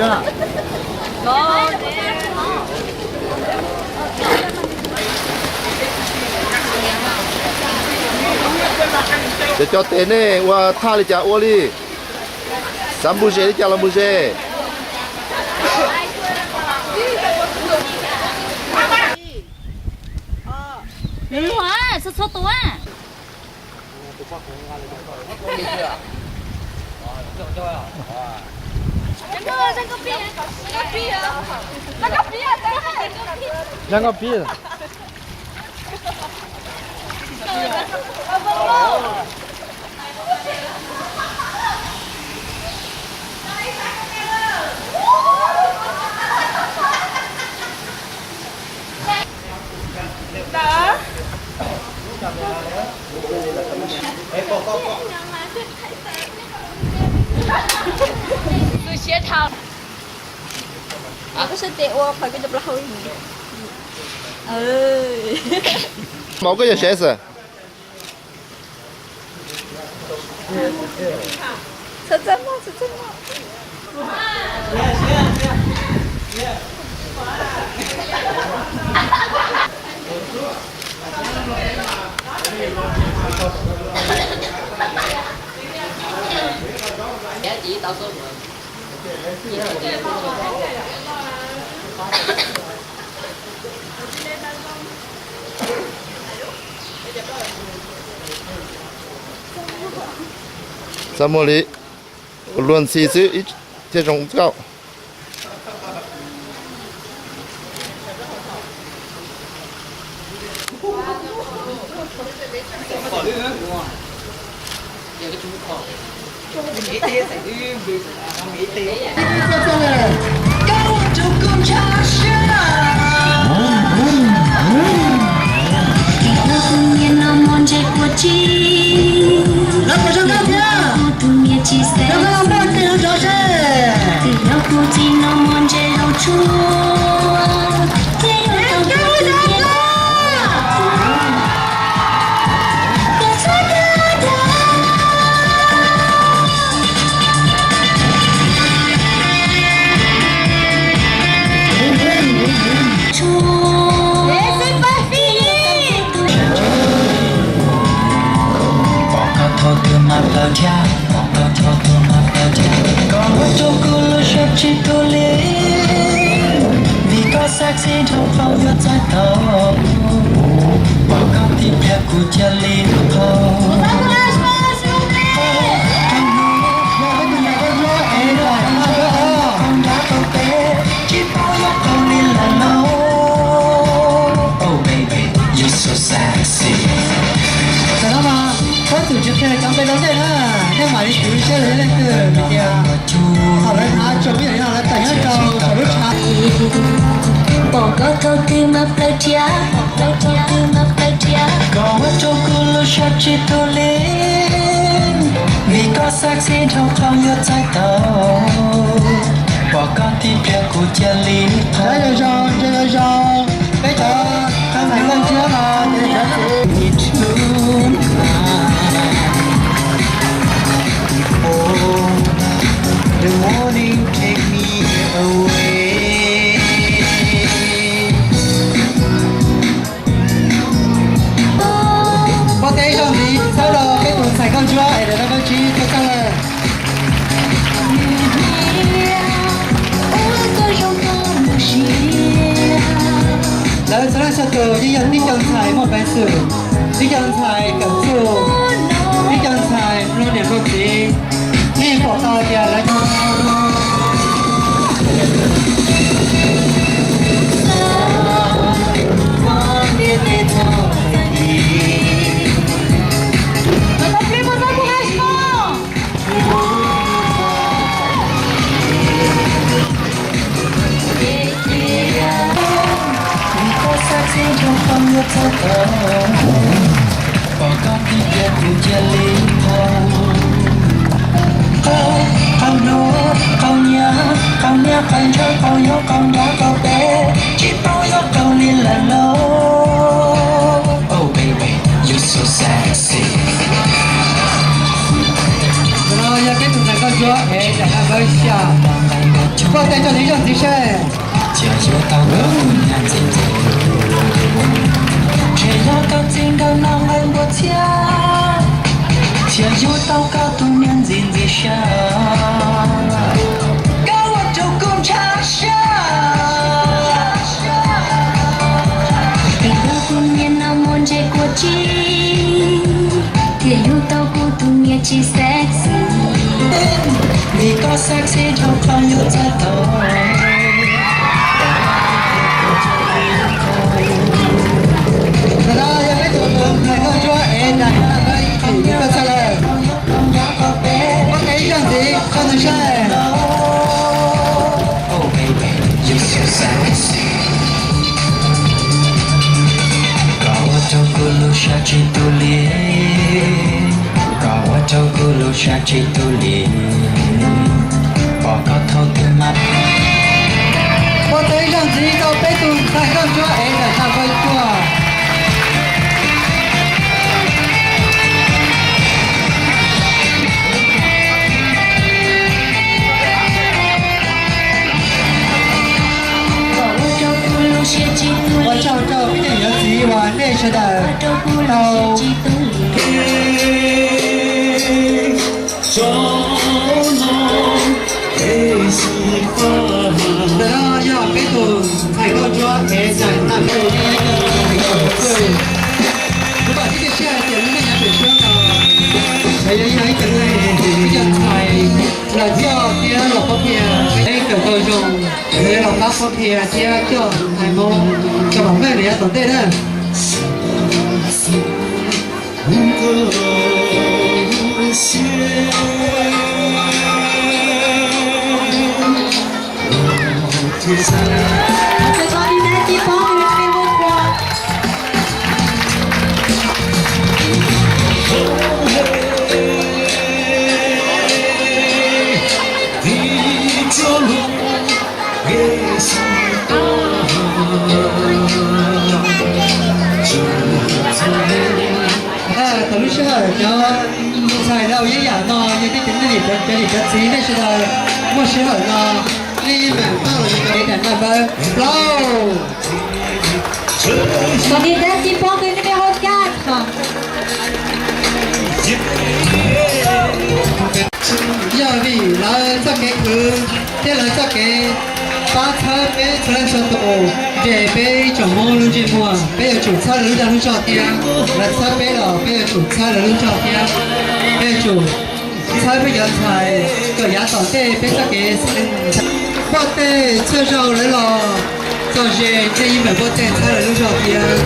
Cov cov tes nej ua thaj li cas ua li? Xav npug zes li cas los npug zes. Txhua txhua tus. Zaj nkauj pib. Tus siab dhau. Koj sab tes ua qhov koj cov plaub hau. Mauv koj yog sev xwm. Txaj muag li, luag ntxhi xwb thiaj zoo nkauj. Pom koj thaum twg mas plaws thiab, pom koj thaum twg mas plaws thiab, koj ua rau kuv lub siab tsis tu li, vim koj sexy dhau qhov yuav txais tau. Pom koj tib pliag kuv cia li qhau. Tsis paub yuav qhau li lawm lauj. Oh baby, you're so sexy. Tam no mas peb tus tsis qhia cov npe rau nej na, nej mam li siv siab lawm leej twg vim tias thaum lawv hnav tsoom me nyuam no lawv tawm nyob rau saum lub tshav. Pom koj thaum twg mas plaws thiab, pom koj thaum twg mas plaws thiab, koj ua rau kuv lub siab tsis tu li, vim koj sexy dhau qhov yuav txais tau. Pom koj tib pliag kuv cia li qhau. Peb cov ntxhais nkauj ntsuab no, Pom tej ib zaug ntxiv txhawb rau peb tus ntxhais nkauj ntsuab es lawv noj npawb tsib tuaj txog lawm. Lawv txhua leej txhua tus yeej yog tib co ntxhais muaj peev xwm, tib co ntxhais kawm txuj, tib co ntxhais mloog niam mloog txiv, nej pom tau tias lawv cov Pom koj tib pliag kuv cia li qhau. Qhau, qhau hnub, qhau niaj, qhau niaj, qhau ntshav, qhau yob, qhau nrab, qhau peb, tsis paub yuav qhau li lawm lauj. Oh baby, you're so sexy. Ntawm no yog peb tus ntxhais nkauj ntsuab es daim naj npawb xya. Npaj tes rau txiv zaj ntxiv seb. Ces yuav tau koj tus niam ntxim ntxim, ces yog koj txiv nkawd no nqe npua txhiab, ces yuav tau koj tus niam ntxim ntxim sab, koj ua rau kuv ntshav sab. Ces yog tus niam no muaj ntse kua tsib, ces yuav tau kuv tus niam tsis sexy, vim koj sexy dhau qhov yuav txog tau. Ntawm no yog peb tus ntxhais nkauj ntsuab ev daim ntawv ib chim rau txhaj lawm. Muab tes ib zaug ntxiv rau nws saib. Koj ua rau kuv lub siab tsis tu li, koj ua rau kuv lub siab tsis tu li, pom koj thaum twg mas. Muab tes ib zaug ntxiv rau peb tus ntxhais nkauj ntsuab ev daim ntawv npawb tuaj. Ua tsaug rau peb cov niam txiv uas nej sawv daws tau. Ntawm no yog peb tus ntxhais nkauj ntsuab ev daim ntawv npawb tuaj. Kuv vam thiab cia siab hais tias lub neej nyob pem suab no, lawv yuav yog ib cov neeg, ib cov ntxhais los coj thiab los qhuab qhia, peb kawm tau zoo, lawv los pab qhuab qhia thiab coj hais Hmoob, coj vam meej rau yav tom ntej na. Thaum lub sij hawm cov ntxhais laus yeej yam no, yog nej cov niam cov txiv nej sawv daws muaj sij hawm no, nej yeej meem tuaj los yog cov daim ntawv npawb plaub. Còn đi đến team bốn mươi mốt card. Yog vim lawv txoj kev khwv thiab lawv txoj kev pab txhawb peb txhua leej txhua tus, ces peb ib tsoom Hmoob lub ntsej muag, peb yuav tsum txhawb lawv lub dag lub zog thiab. Lawv txhawb peb los peb yuav tsum txhawb lawv lub zog thiab. Peb yuav tsum txhawb peb cov ntxhais kom yav tom ntej peb txoj kev poj tej txhua zaus lawv los txog ze, nej yeej meem poj tej txhawb lawv lub zog thiab.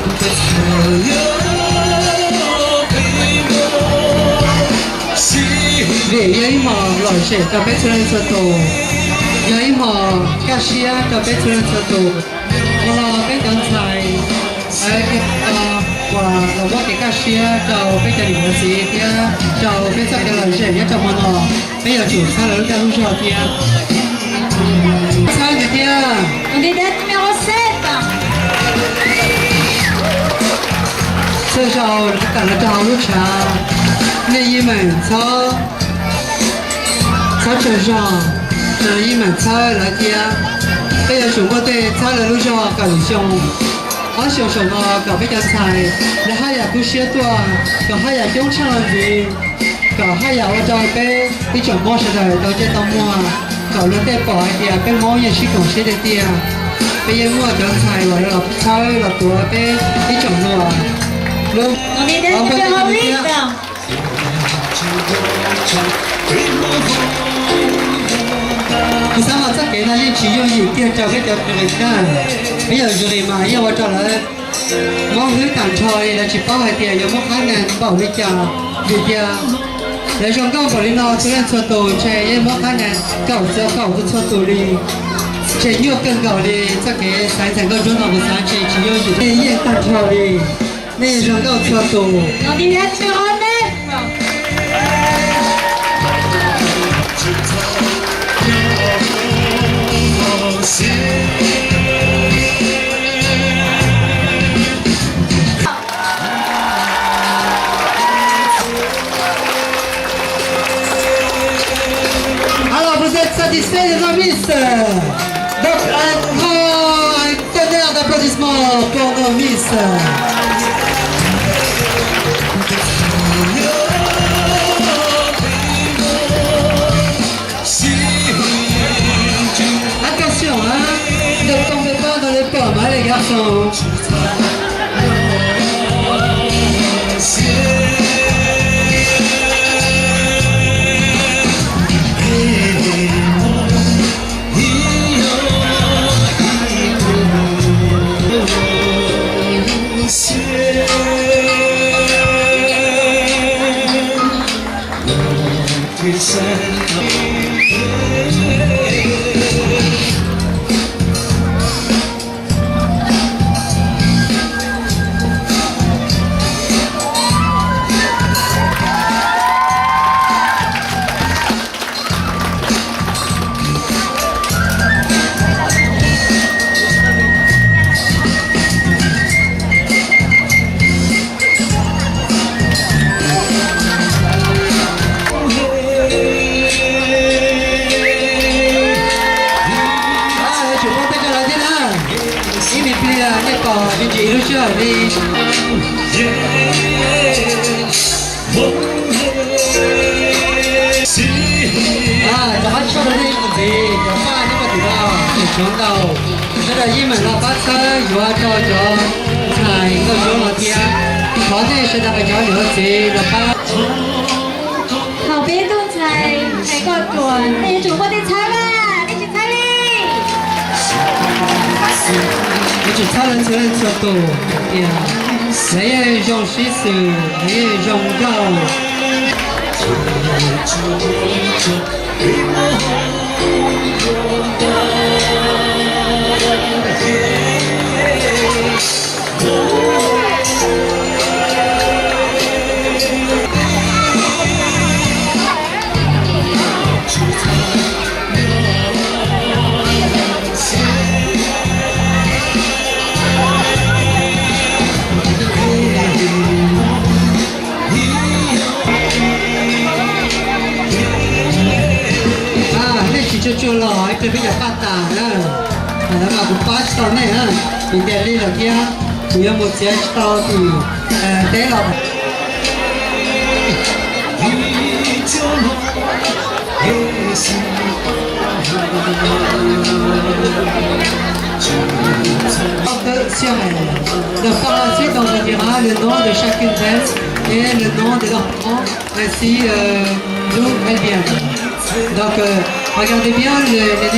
Vim yog ib hmos lom zem rau peb txhua leej txhua tus, yog ib hmos kaj siab rau peb txhua leej txhua tus. Ua los peb cov ntxhais uas los muab kev kaj siab rau peb cov niam cov txiv thiab rau peb txoj kev lom zem nyob rau hmo no, peb yuav tsum txhawb lawv lub dag lub zog thiab. Txhawb ntxiv thiab. Txhua zaus lawv kam los rau hauv lub tshav, nej yeej meem txhob, txhob tsaug zog, yeej meem txhawb lawv thiab. Peb yuav tsum muaj tej txhawb lawv lub zog kom lwm xyoo, ob xyoo saum no kom peb cov ntxhais lawv haj yam kub siab tuaj, kom haj yam coob tsheej los ntxiv, kom haj yam ua rau peb ib tsoom Hmoob sawv daws tau ntsej tau muag, kom luag tej pom hais tias peb Hmoob yeej sib koom siab tiag tiag. Peb yeej muaj cov ntxhais uas los txhawb los tuav peb ib tsoom hluas. Kuv xav mas txoj kev no yeej tsis yooj yim kiag rau peb cov zoo li na. Peb yog zoo li mas yeej ua rau lawv mob hlwb tag nrho li, lawv tsis paub hais tias yuav muab qhab nees npaum li cas. Vim tias lawv zoo nkauj npaum li no txhua leej txhua tus ntshe yeej muab qhab nees kaum txhua kaum txhua tus li. Ntshe nyuaj kawg nkaus li, txoj kev xaiv ntxhais nkauj ntsuab no kuv xav ntshe tsis yooj yim, nej yeej tag nrho li. Nej zoo nkauj txhua tus. Hab los pus tej Satisfaits de nos Miss. Donc un grand, un tonnerre d'applaudissements pour nos Miss. Attention, hein, ne tombez pas dans les pommes, hein, les garçons. Yuav tsum muaj tej ko lawm thiab na. Ib me pliag nej pom me ntsis lub sij hawm li. Rov qab tshaj rau nej ntxiv, cov paj thiab paj tim no, tseem tshuav ntau. Sawv daws yeej meem los pab txhawb yuav rau cov ntxhais nkauj Suav no thiab. Thov nej sawv daws cov niam txiv los pab. Thaum peb tuaj ntxhais, ntxhais nkauj Suav, nej yuav tsum muaj tej txhawb mas, nej tsis txhawb li. Yuav tsum txhawb lawv txhua leej txhua tus tias lawv yeej zoo sib xws, lawv yeej zoo nkauj. Nej tsis tshua tshua los ib pliag peb yuav paj tas na. Thaum ntawd mas kuv pab tsis tau nej na, vim tias li lawm thiab kuv yuav mus txiav tsis tau tim teb los. Donc, par la suite, on va dira le nom de chacune d'elles et le nom de leur parent, ainsi, euh, d'où elles viennent. Donc, euh, regardez bien les, les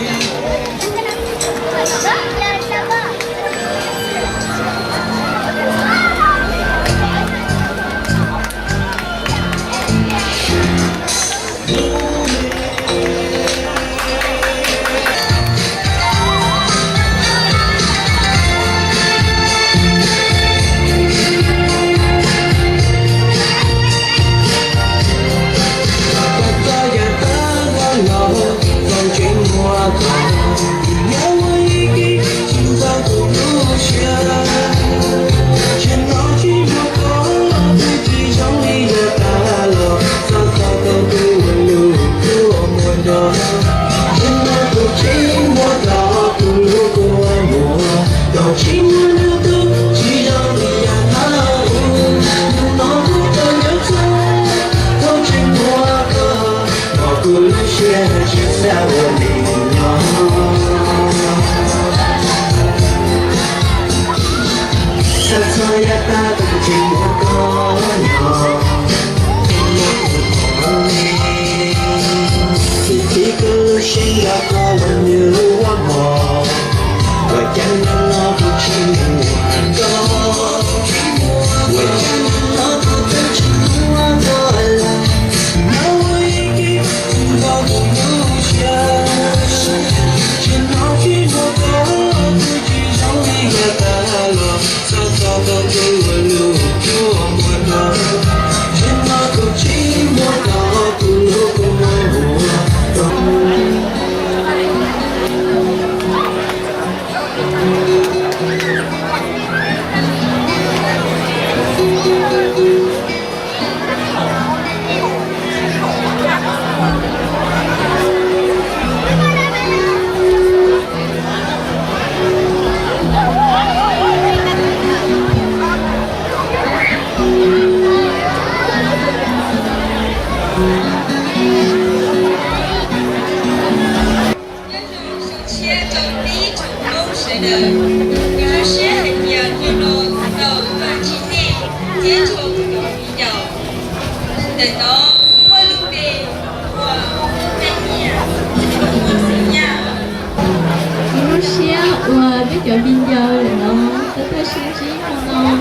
Cov viv ncaus lawm no, tau tuaj sib ntsib hmo no,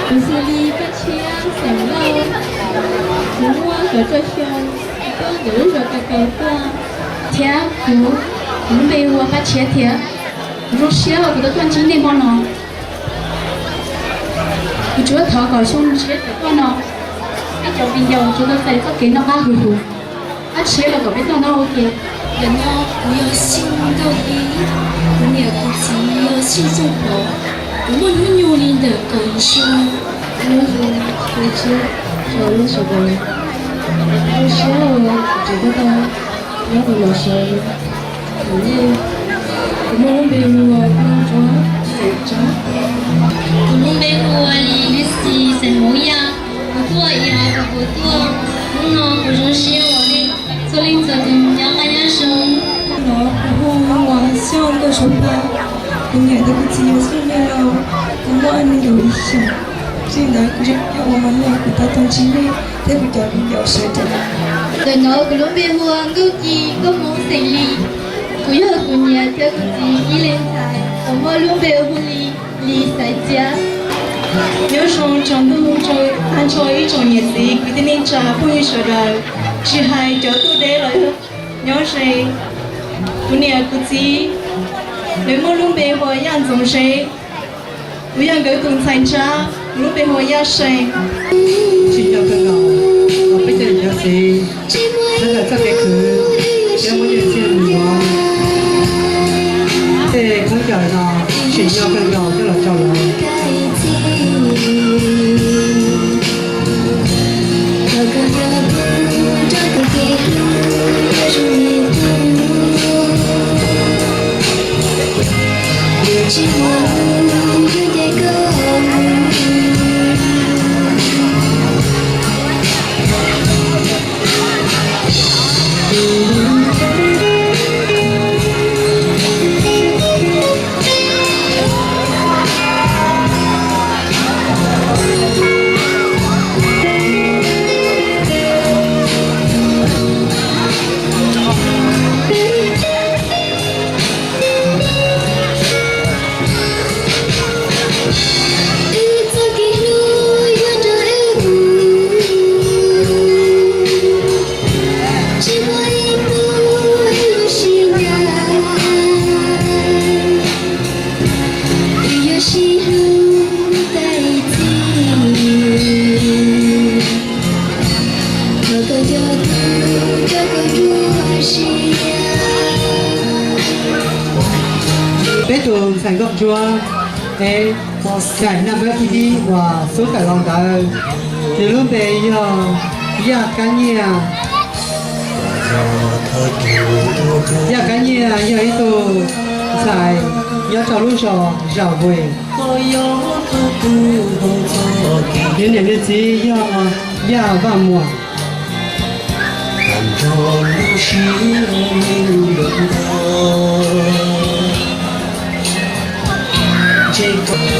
kuv xws li Paj Tshiab xeem Lauj, kuv muaj kaum rau xyoo, kuv tuaj ntawm lub zos Kaus Kaus tuaj, thiab kuv, kuv lub npe hu ua Paj Tshiab thiab. Kuv zoo siab uas kuv tau tuaj ntsib nej hmo no. Kuv tsuas thov kom xyoo tshiab tawm tuaj no, peb cov viv ncaus tsuas tau txais txoj kev noj qab huv huv. Paj Tshiab los kom peb tau noj ua ke. Ntawm no kuv yog Xyooj Nkauj Hli, kuv niam kuv txiv yog Xyooj Xooj Pov, kuv muaj hnub nyoog li ntawm kaum xyoo. Nyob zoo, nyob zoo, nyob zoo sawv daws, zoo siab uas kuv tseem tuaj tau nyob ntawm no sawv. Kuv muaj lub npe hu ua Nkauj Ntsuab, xeem Tsab. Kuv lub npe hu ua Lis Lis Xis, xeem Hmoob Yaj. Kuv tuaj ib haiv kuv puas tuaj. Hnub no kuv zoo siab uas nej txhua leej txhua tus nyob qab nyob zoo. Hnub no kuv hu ua Xyooj Nkauj Suav Paj, kuv niam thiab kuv txiv yog Xyooj Yaj Lauj, kuv muaj nees nkaum ib xyoos. Txij ntawd kuv zoo siab uas hmo no kuv tau tuaj ntsib nej thiab kuv cov viv ncaus sawv daws. Ntawm no kuv lub npe hu ua Nkauj Ci, Nkauj Hmoob xeem Lis. Kuv yog kuv niam thiab kuv txiv ib leeg ntxhais uas muaj lub npe hu li Lis Xaiv Txiab. Nyob zoo tsaus ntuj rau tag nrho ib tsoom niam txiv kwv tij neej tsa phooj ywg sawv daws, tsis hais cov tuaj deb los nyob ze. Kuv niam kuv txiv lawv muaj lub npe hu ua Yaj Ntxoov Zeb, kuv yog nkawd tus ntxhais Ntsab, kuv lub npe hu ua Yaj See. Tsis nco kawg nkaus uas peb cov niam cov txiv sawv daws txoj kev khwv thiab muaj nyiaj txiag nyob tej khaub ncaws no, tsim nyog kawg nkaus coj los rau lawv. Peb tus ntxhais nkauj ntsuab es daim naj npawb thib ib uas xub tawm los ntawd, nws lub npe yog Yaj Kab Nyiaj. Yaj Kab Nyiaj yog ib tug ntxhais nyob rau lub zos Zam Vwm. Nws niam nws txiv yog Yaj Vaj Muas.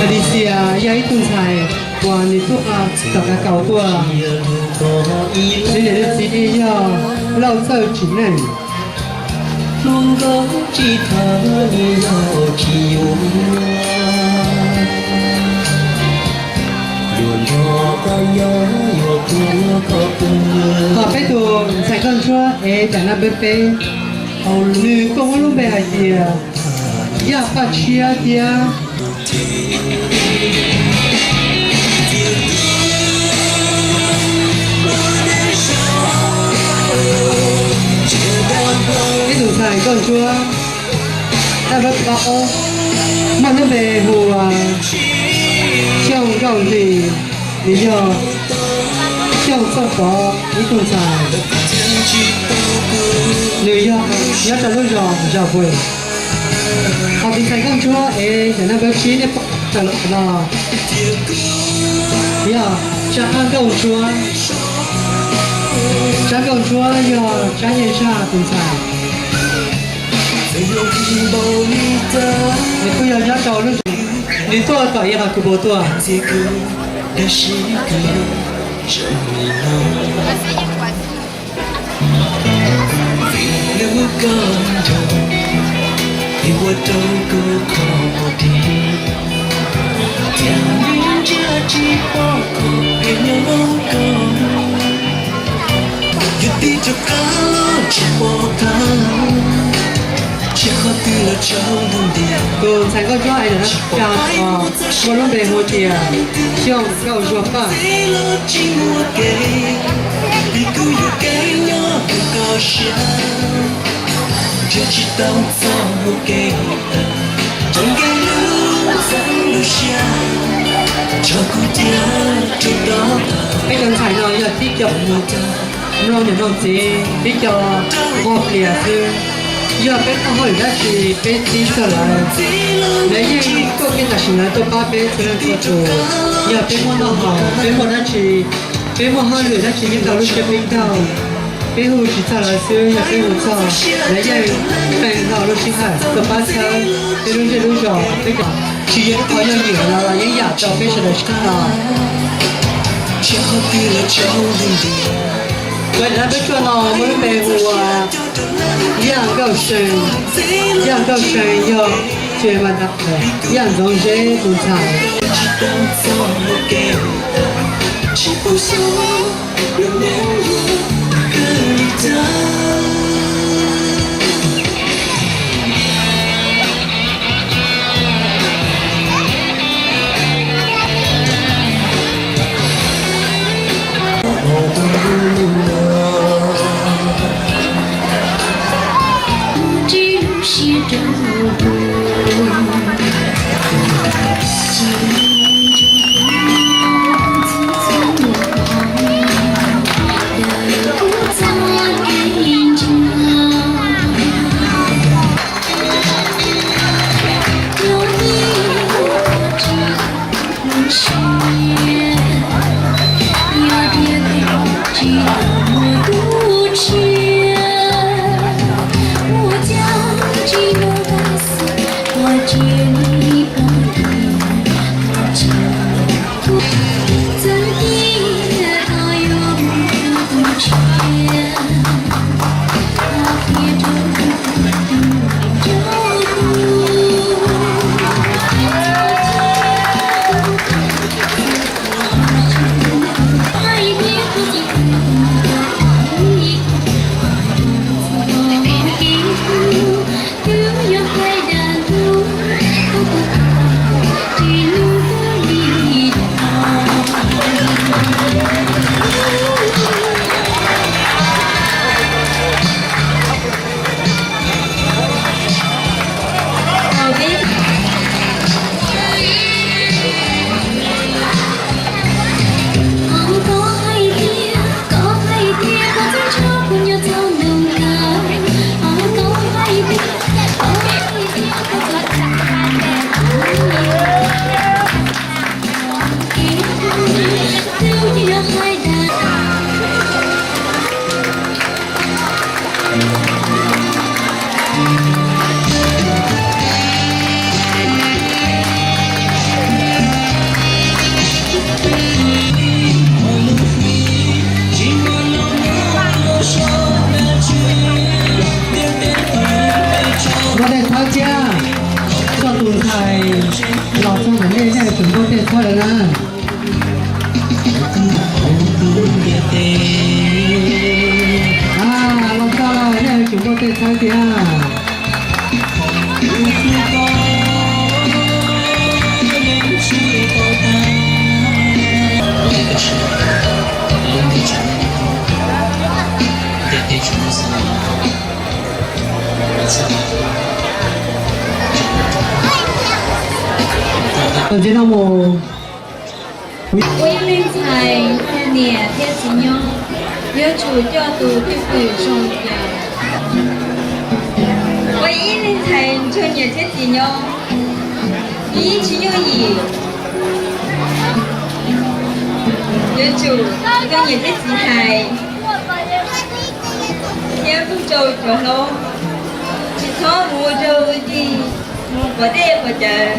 Alicia yog ib tug ntxhais uas nws tuaj tom Kaus Kaus tuaj. Nws niam nws txiv yog Lauj Txawj Tsim Neej. Ho peb tus ntxhais nkauj ntsuab es daim naj npawb peb, nws kuj muaj lub npe hais tias Yaj Paj Tshiab thiab. Ib tug ntxhais nkauj ntsuab, naj npawb plaub, muaj lub npe hu ua Xyooj Nkauj Hli, nws yog Xyooj Txooj Pov ib tug ntxhais, nws yog nyob rau lub zos Zam Vwm. Ho tus ntxhais nkauj ntsuab es daim naj npawb tsib nej pom tawm los no yog Tsab Nkauj Ntsuab. Tsab Nkauj Ntsuab yog Tsab Nyiaj Zaj tus ntxhais. Nws kuj yog nyob rau lub zos, nws tuaj tom Yaj Vaj Kuv Pov tuaj. ua rau kuv qhov muag dig, thiab ntsib tsis pom qhov phem nyob hauv koj. Yog tig rov qab los tsis pom qab, tsis qhov twg los tsaug ntuj ntiag. Tus ntxhais nkauj cuab es ntawm no muaj lub npe hu tias Xyooj Nkauj Zuag Paj. Tsis muaj kev, vim kuv yuam kev nyob hauv koj siab, nrhiav tsis tau txoj hau kev tawm, tso nkees lub txoj lub siab, tso kuv cia rau tod. Peb cov ntxhais no yog tib co mloog niam mloog txiv, tib co vog plias xwb. Yog peb muaj hauj lwm dab tsi peb txib txog lawv, lawv yeej tuaj kiag tam sim ntawd tuaj pab peb txhua leej txhua tus. Yog peb muaj noj haus, peb muaj dab tsi, peb muaj hauj lwm dab tsi yeej tau lub siab peb taug. Peb hu tsis txog lawv xwb, yog peb hu txog, lawv yeej qee hlo lub sij hawm tuaj pab txhawb peb lub zej lub zos. Peb cov tsis yog ib qho yog ywm los los yeej yam rau peb sawv daws sib no. Ua ntawd peb tsuaj no muaj lub npe hu ua Yaj Nkauj See. Yaj Nkauj See yog tsev mas Yaj Ntxoov Zeb tus ntxhais. Npauj tej txhawb thiab, txog tus ntxhais los txog ntawm nej, nej yuav tsum npauj tej txhawb lawm na. Los txog lawm nej yuav tsum npauj tej txhawb thiab. Ntxiv no mus, ua ib leeg ntxhais nrog niam thiab txiv nyob, yuav tsum coj tus cwj pwm zoo li cas? Ua ib leeg ntxhais nrog niam thiab txiv nyob, yeej tsis yooj yim. Yuav tsum nrog niam thiab txiv hais thiab pub rau cov hlob, tsis txhob mus ua rau ua dig, mus pov dej pov cawv.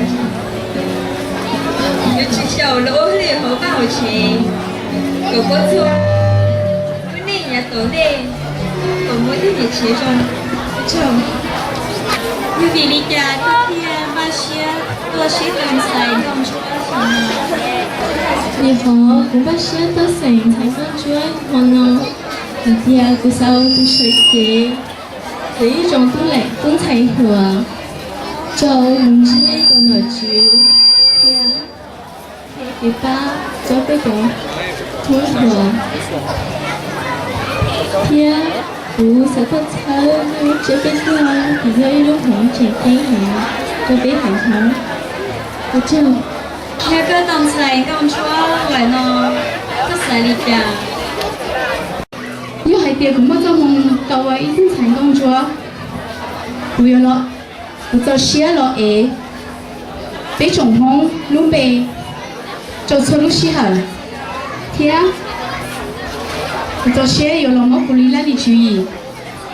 Yuav tsum xyaum los ua hauj lwm hauv vaj hauv tsev kom paub txog lub neej yav tom ntej, kom muaj tej niam tsev zoo. Ua tsaug. Yog vim li cas koj thiaj npaj siab tuaj saib tus ntxhais nkauj ntsuab hmo no? Vim qhov kuv npaj siab tuaj saib ntxhais nkauj ntsuab hmo no, vim tias kuv xav ua tus sawv cev, ces ib zoo tub leem tub ntxhais hluas rau mus ntsib tus nom tswv thiab kev pab rau peb cov hmoob hluas, thiab kuv xav tuaj txhawb lub tsiab peb caug, ces yog ib lub hmoov tseem ceeb heev rau peb haiv hmoob. Ua tsaug. Yog koj tau ntxhais nkauj ntsuab lawm no, koj xav li cas? Yog hais tias kuv muaj txoj hmoo tau ua ib tug ntxhais nkauj ntsuab, kuv yuav los, kuv txaus siab los ev peb tsoom hmoob lub npe rau txhua lub sij hawm, thiab kuv txaus siab yuav los muab kuv li laj lim tswv yim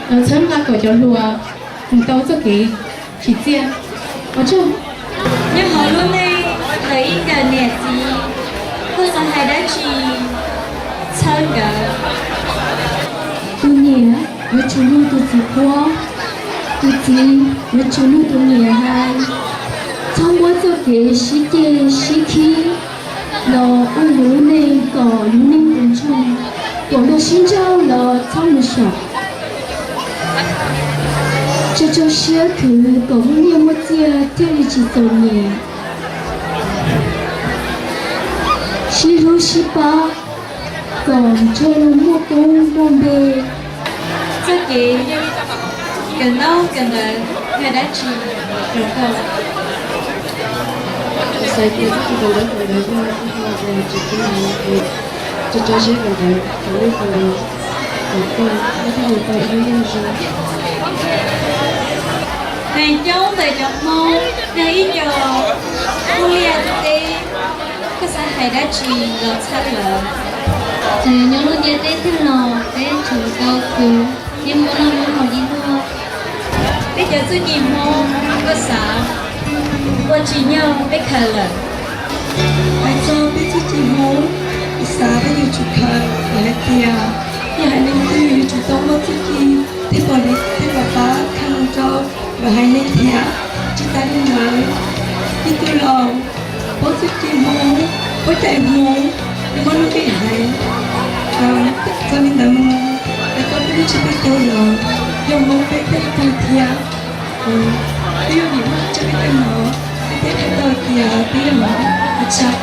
los txhawb nqa kom cov hluas mus tau txoj kev tsim txiaj. Ua tsaug. Nyob hauv lub neej ntawm ib nkawm niam txiv, koj xav hais dab tsi txhawb nkawd? Tus niam yuav tsum mloog tus txiv qhuab, tus txiv yuav tsum mloog tus niam hais. Txhob muab txoj kev sib ceg sib khib los ua yus lub neej kom yus neeg puas ntsoog, kom luag sib ntsauj los txhob mus xyaum. Tso rau siab khwv kom muaj nyiaj muaj txiaj thiaj li tsis txom nyem. Sib hlub sib pab kom ntshe luag muaj koob muaj npe. Txoj kev kawm ntaub kawm ntawv yog dab tsi rau koj? Kuv xav tias txoj kev kawm ntaub kawm ntawv yog ib qho uas tsis pub hais, tso rau siab kawm ntawv, kawm ntaub kawm ntawv kom koj thiaj li tau ib lub neej zoo. Neeg coob ntawm cov Hmoob yog ib co kuj liaj teb, koj xav hais dab tsi los txhawb lawv? Txawm nyob lub ntiaj teb twg los peb tsum tau khwv thiab muaj noj muaj haus li luag. Peb cov txuj ci Hmoob, koj xav ua tsis nyog peb khaws lawm? Hais txog peb txuj ci Hmoob, kuv xav peb yuav tsum khaws, vim hais tias yog haiv neeg twg yuav tsum tau muaj txuj ci thiab pom, thiab pom pab khaws mus rau lawv haiv neeg thiab. Tsis tas li ntawd, ib tug los paub txuj ci Hmoob, paub cai Hmoob, muaj lub npe heev. Txog li ntawd mus, lawv cov peb lub tsev peb caug los yog Hmoob peb thiaj li tau thiab. Twb yog vim muaj lub tsev peb caug no, peb thiaj li tau tias peb yog Hmoob. Ua tsaug.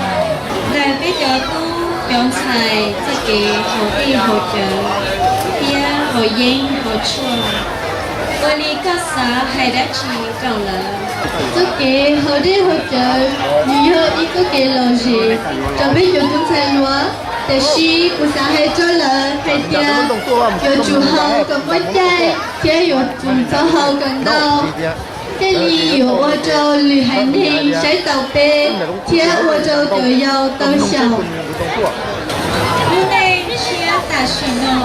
Ntawm peb cov tub cov ntxhais txoj kev haus dej haus cawv thiab haus yeeb haus tshuaj, ua li koj xav hais dab tsi rau lawv? Txoj kev haus dej haus cawv nws yog ib txoj kev lom zem rau peb cov tub ntxhais hluas, tiam sis kuv xav hais rau lawv hais tias yuav tsum haus kom muaj caij thiab yuav tsum txhob haus kom ntau, thiaj li yuav ua rau lwm haiv neeg saib taus peb thiab ua rau cov yau tau xyaum. Lub neej tshiab tam sim no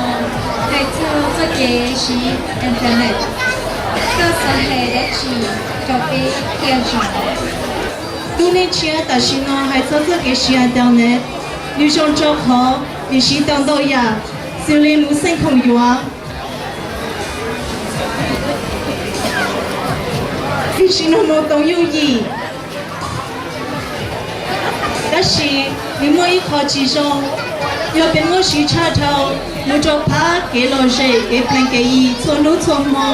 hais txog txoj kev siv internet, koj xav hais dab tsi rau peb thiaj zoo? Lub neej tshiab tam sim no hais txog txoj kev siv internet, nws zoo rau qhov nws siv tau ntau yam, xws li lub xeej khoom yuav, tib si no mus tau yooj yim. Tab sis nws muaj ib qho tsis zoo, yog peb muab siv tshaj dhau mus rau phab kev lom zem kev plees kev yi txhua hnub txhua hmo,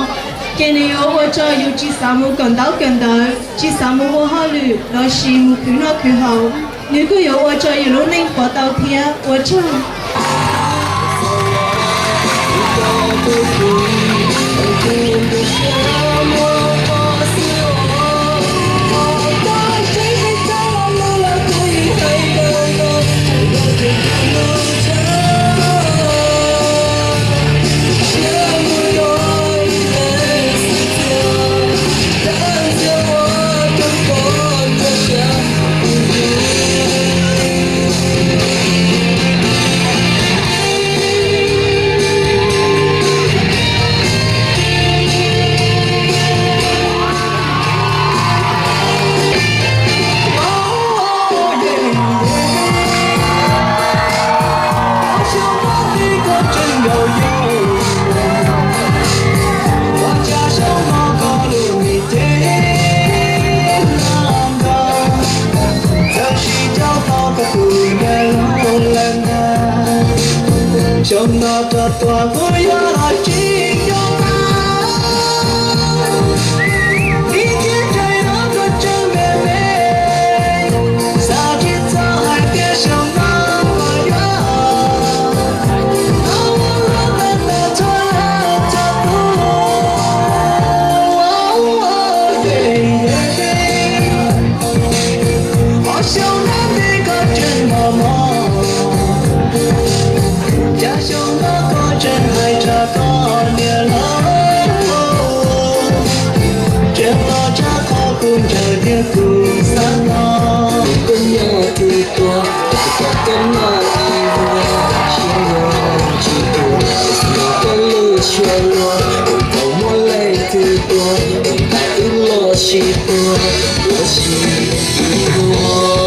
ces nws yuav ua rau yus tsis xav mus kawm ntaub kawm ntawv, tsis xav mus ua hauj lwm lossis mus khwv noj khwv haus. Nws kuj yuav ua rau yus lub neej pov tau thiab. Ua tsaug. Xyoo no rau tuag kuv yuav los tsis nco qab, vim tias tseem nyob tuaj tseem me me, xav tsis txog hais tias xyoo no los yuav, no ua luaj tau txhua txhua tus. Ob xyoo no me koj tseem mos mos, cas xyoo no koj tseem hais tshaj koj niam laus, tseem los tshaj qhov kuv ntshaw thiab kuv xav no. Koj nyob twg tuaj, koj nyob ib vuag, xyoo no tsis tuaj, xyoo no koj lub suab luag, koj muaj leej twg tuaj, wb los sib tuag, ua si ib vuag.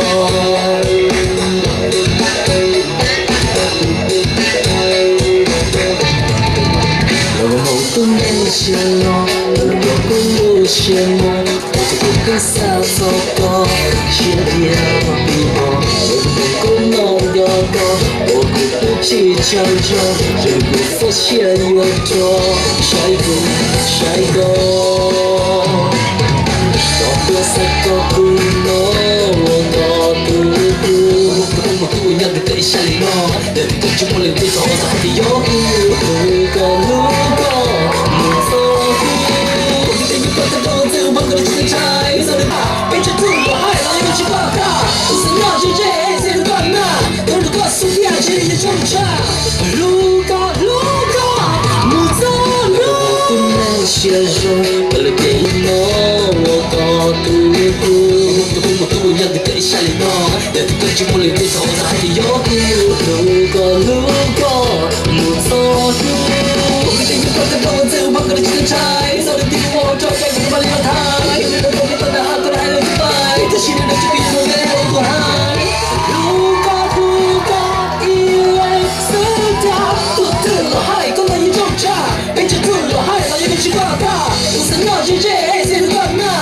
Los hmoov tus neeg siab loj, los koj kuj lub siab muag, ua rau kuv kheev xav txog koj, siab diag pib os, ua rau kuv kheev nco koj, ua kuv twb tsis tshua ntshaw, ces kuv txoj sia yuav rog, saib kuv, saib koj. Koj tuaj xav koj kuv no, ua koj tus hlub, kuv tus hlub mus kuv nyob twj ywm ib sab li no, yog tias koj tsis muaj leej twg txog, xav hais tias yog kuv hlub koj, hlub koj mus txog hnub, kuv tej nyuag poj thawj rau txij ua koj tsis ntshai, txog li pab peb tsev txwj los hais los yeej tsis pab kaj, tus xav nyob ze ze txij hlub koj na, tus hlub koj xub tiag tsis li yog tsob tshaj, hlub koj, hlub koj mus txog hnub. Tus neeg siab zoo, koj lub cev no, ua koj tus hlub, tus hlub mus kuv nyob twj ywm ib sab li no, yog tias koj tsis muaj leej twg txog, xav hais tias yog kuv hlub koj, hlub koj mus txog hnub, kuv tej nyuag poj thawj rau txij ua koj tsis ntshai, txog li twg ua rau koj kuv mam li los thaiv, tus hlub koj hlub koj na, koj hais los tsis pab, tab sis nws tsis pib mus ntev ua kuv hais, hlub koj, hlub koj ib leeg xwb tiag, tus twg los hais koj los yeej tsob tshaj, peb tsev txwj los hais los yeej tsis pab kaj, tus xav nyob ze ze txij hlub koj na.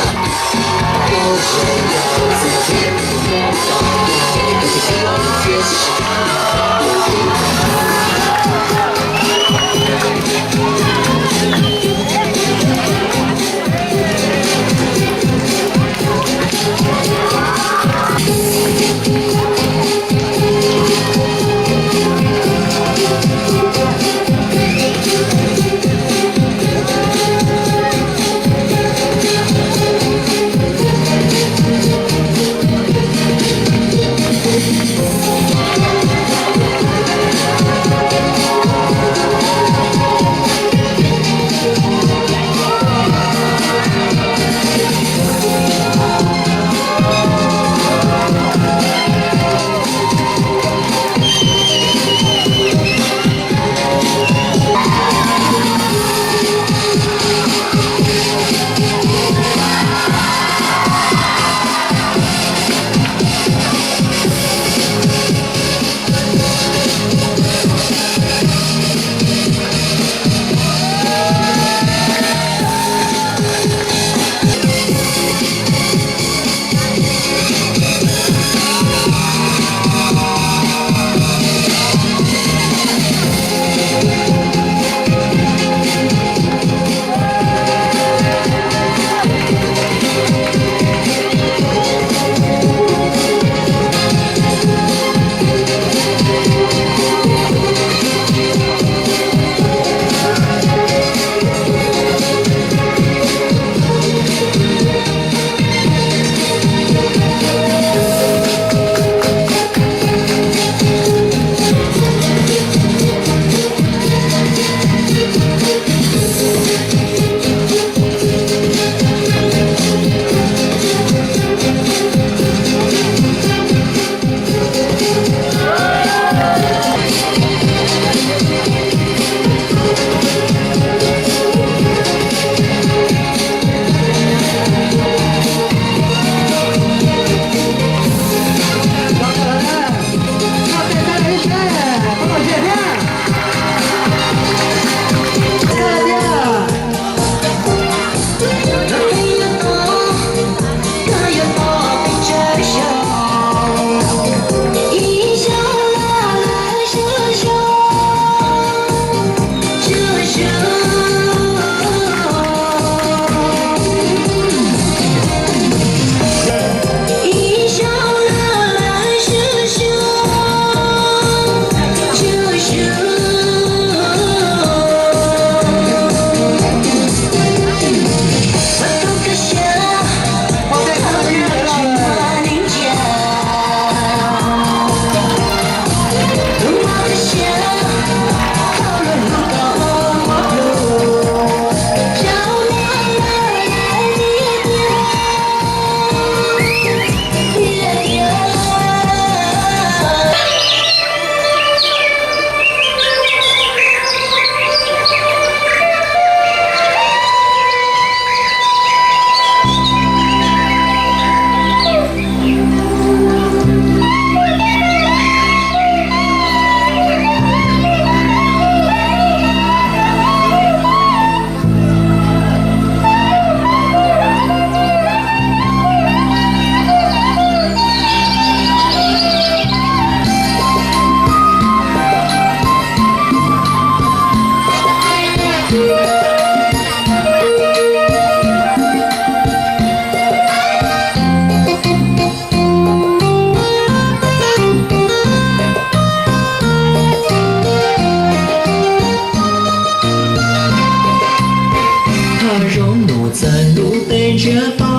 Nus txawm ntuj teb ntsiag to,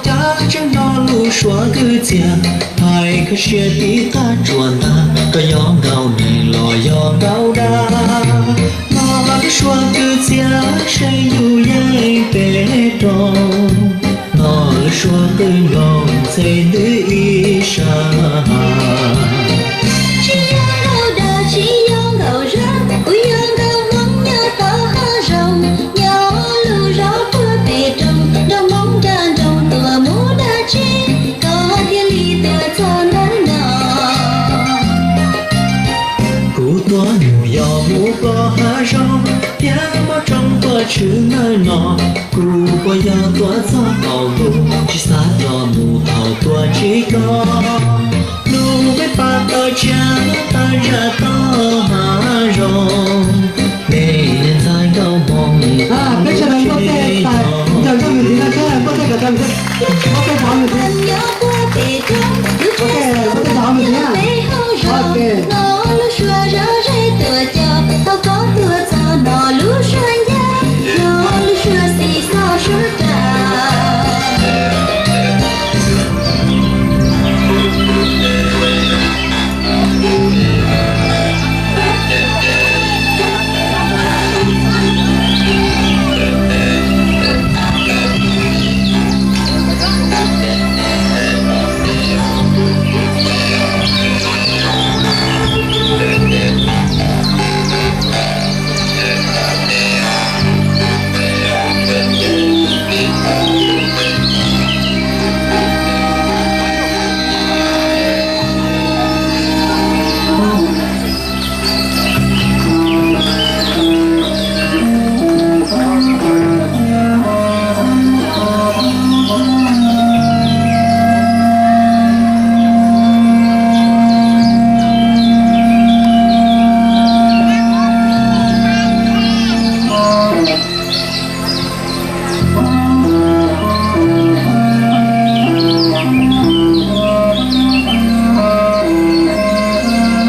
cas tseem hnov lub suab kwv txiag hais kho siab tib qab tsuas ntag, koj yog nkauj neeg los yog nkauj dag. Hnov lub suab kwv txiag seb yus yeej pem roob, hnov lub suab qw nplooj ntxhe ntws ib sab. Tsis yog nkauj dag tsis yog nkauj zab, kuv yog nkauj Hmoob nyob tom hav zoov, nyob lub zos puag pem roob, nrog Hmoob nrog nroog tuaj mus dab tsi, koj thiaj li tuaj txog ntawm no. Kuv tuaj mus yos mus plob hav zoov, thiab muaj tsoom tuaj tshwm ntawm no. Kuv puas yog tuaj txog qaum ntuj, tsis xav rov mus thaum tuaj tsis koj. Lub peb pab tawg tshiab tawg zaj tog hav zoov, nej niam ntxhais nkauj Hmoob. Peb sawv daws muab tej ncaws rau nws thiab na, muab tej ncaws rau nws thiab, muab tej ncaws rau nws thiab. Ok, muab tej ncaws rau nws thiab.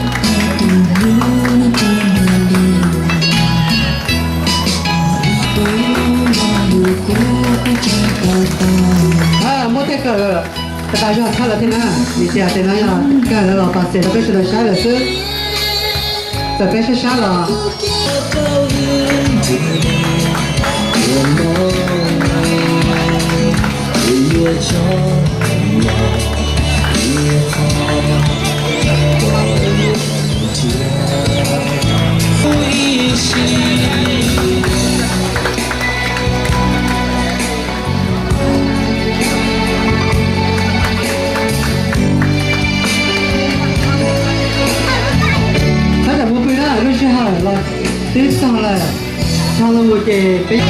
Ok. Muab tej kawm tas zog tshaj lawm thiab na, vim tias tej no yog kawm los pas xes rau peb sawv daws saib lawm xwb. Txawm peb sab sab los. Tab tom mus pw na, lub sij hawm los twb txog lawm, txog lawm mus ces peb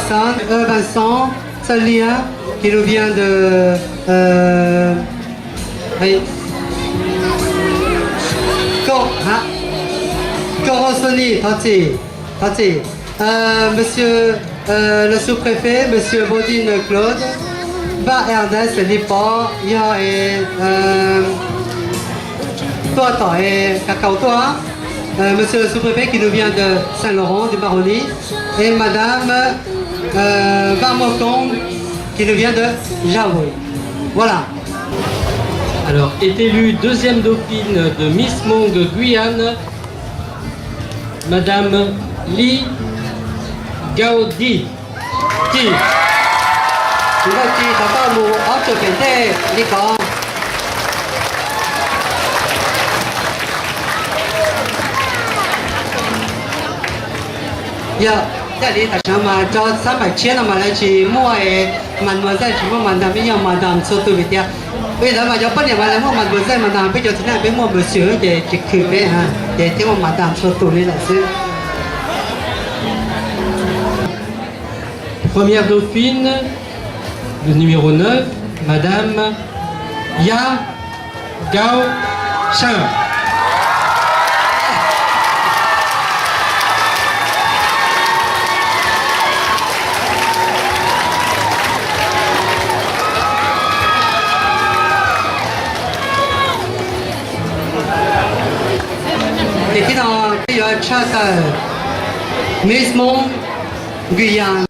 Vincent, euh, Vincent Salia, qui nous vient de, euh, allez, Cor-, hein, Corosony, thov txim, thov txim. Euh, monsieur, euh, le sous-préfet, monsieur Baudin Claude, Vaj Ernest Lipov, yog es, euh, tuaj tom es kav kaus tuaj, euh, monsieur le sous-préfet qui nous vient de Saint-Laurent du Maroni, et madame, euh, Vaj Muaj Koob qui nous vient de Jaui. Voilà. Alors, est élue deuxième dauphine de Miss Hmong Guyane, Madame Li Gauti. Ci, Nkauj Ci thov koj mus ob tsuas pem ntej li ko. Yog, yog li tam sim no mas rau xab npais tshiab no mas lawv tsis muaj mademoiselle, tsis muaj madame, ib yog madame txhua tus vim tias ua li ntawd mas cov poj niam mas lawv muaj mademoiselle, madame, peb cov txiv neej peb muaj monsieur ces tsis khwm peb, ces thiaj muaj madame txhua tus li lawm xwb. Première dauphine, le numéro neuf, Madame Ya Gao Shan. Ces tib no peb yuav tshaj tawm Miss Hmong Guyane.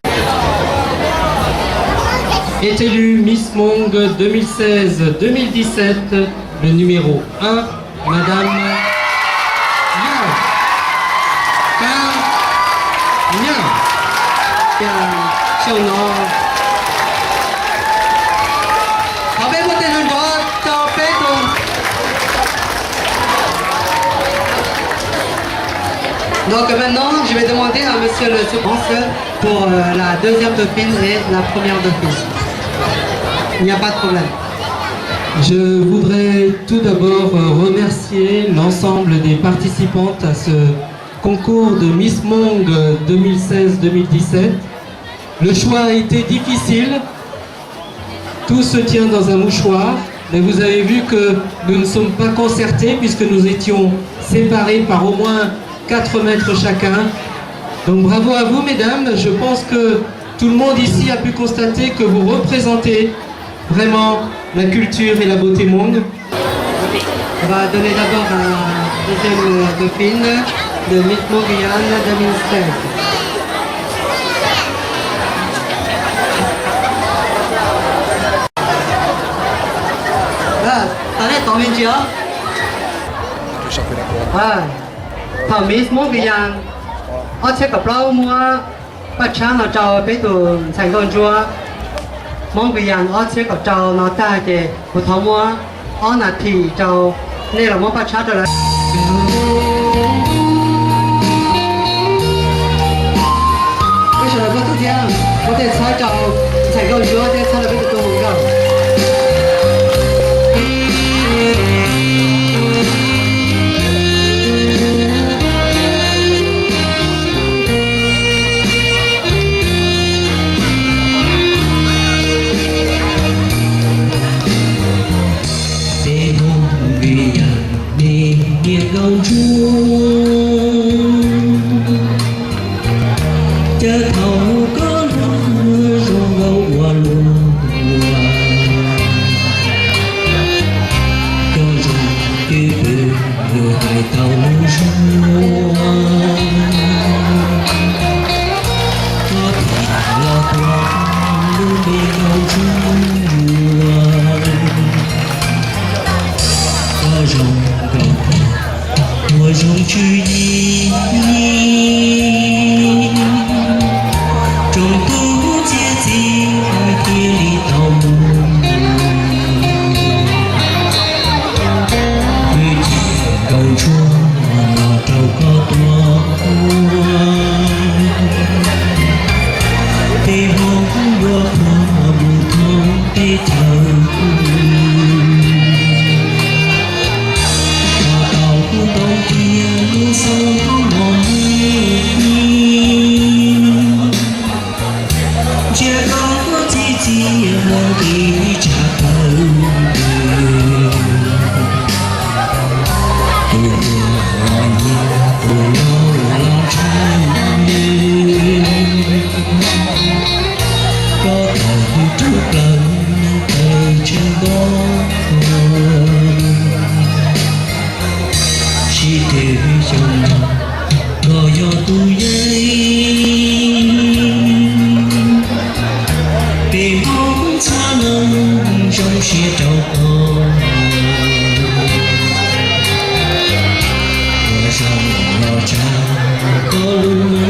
Est élue Miss Hmong deux mille seize deux mille dix-sept, le numéro un, Madame Yao Ka Nyan. Ces xyoo no thov peb muab tej nrov nrov rau peb tus. Donc maintenant, je vais demander à monsieur le sous-préfet pour, euh, la deuxième dauphine et la première dauphine. Il n'y a pas de problème. Je voudrais tout d'abord, euh, remercier l'ensemble des participantes à ce concours de Miss Hmong, euh, deux mille seize deux mille dix-sept. Le choix a été difficile. Tout se tient dans un mouchoir, mais vous avez vu que nous ne sommes pas concertés puisque nous étions séparés par au moins quatre mètres chacun. Donc bravo à vous, mesdames. Je pense que tout le monde ici a pu constater que vous représentez vraiment la culture et la beauté Hmong. On va donner d'abord à la deuxième dauphine de Miss Hmong Guyane deux mille seize. Tau nej tau me ntsis os. Thaum Miss Hmong Guyane ob txhiab kaum plaub muab paj tshab no rau peb tus ntxhais nkauj ntsuab Hmong Guyane ob txhiab kaum rau no tag ces kuv thov muab ob nas this rau nej los muab paj tshab rau lawv. Peb sawv daws muab tuaj thiab, muab tej txhawb rau ntxhais nkauj ntsuab thiab txhawb rau peb tus nkauj. Peb Hmoob Vij Yam me niam nkauj ntsuab, cas thaum koj luag zoo nkauj ua luaj, koj zoo cwj pwm nws hais tau lub suab. Koj thiaj los tua lub npe nkauj ntsuab, koj zoo nkauj ua zoo tswv yim, tsoom tub txhiab txhia hais tias li tau mus. Wb ces nkauj ntsuab los rau koj tua ua, peb Hmoob nruab qhuav mus thoob teb chaws, koj tau kuv tau tias lub xyoo mos me. Txi txiv muaj nqis tshav plaws, tus uas los nyiag tus laus los ntshai nws, koj tawm hwj rub plaws neeg tawm tsheej npob, sib twv xyoo no koj yog tus yeej, peb Hmoob txhua leej zoo siab rau koj, ua zoo los tsa koj lub